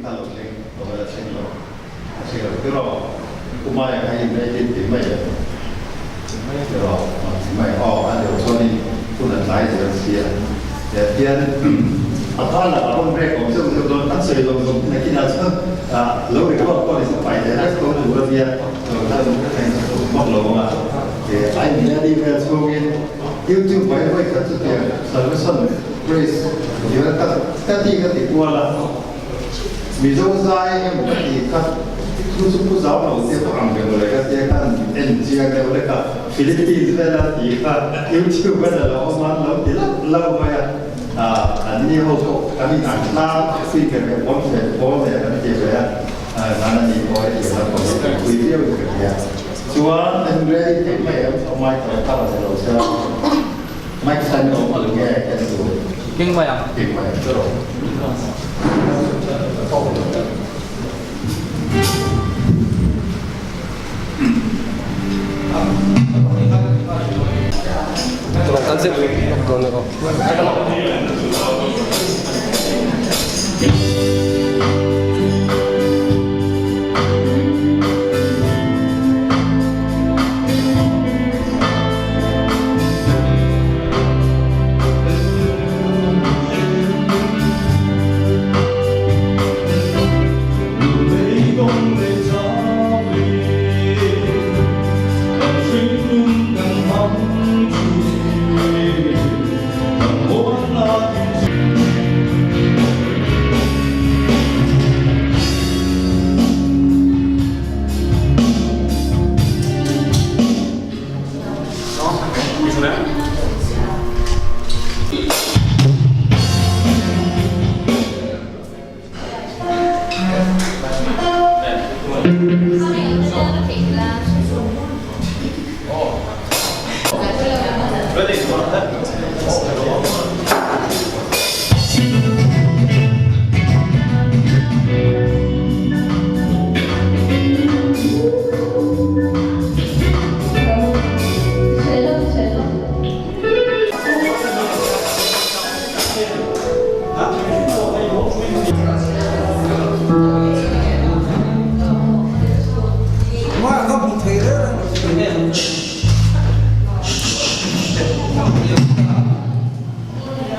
kha lo thleng lo a thleng lo a thleng lo tiraw Kumai kha in ready ti mai em tiraw ti mai aw a deuh chuanin hun a tlai zel sia tian a kha lakah rawn break awm zeuh zeuh dawn kan sawi zawng zawng hi nakinah chuan lo record pawh ni se pai leh vek dawn tur a nia vak lo ang a ai ready vel chhungin YouTube mai vawi khat chu tiang salvation praise tih ka ka ti ka ti kual a Mizo zai emaw ka ti kha thu chu pu zau lo te pawh ang ve mawle ka tia khan en chiang deuh lek a Philippines vela tih kha YouTube a la lo awm a an lo ti lauh lauh mai a an ni ho pawh kan in ang tlang speaker leh pawn fe pawl leh kan ti ve a zan a ni pawh hetiang lam pawh hi kan pui viau in ka hria chuan en ready theih mai em mic a kal a lo se a mic sign awm a nge en tur King mai ang King mai ang chu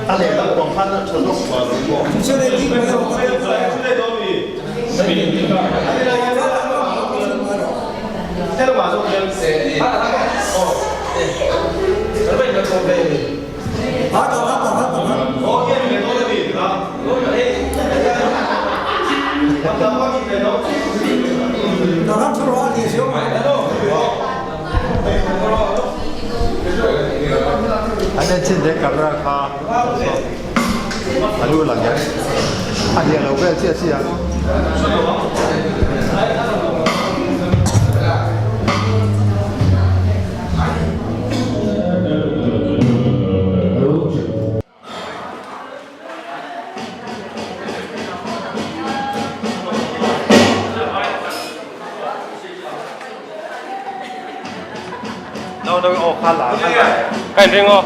A lehlam pang khan a tha zawk vang ang maw? An en chin te camera kha a lu lang hian a hliah lo vel chiah chiah a. Ka inring aw.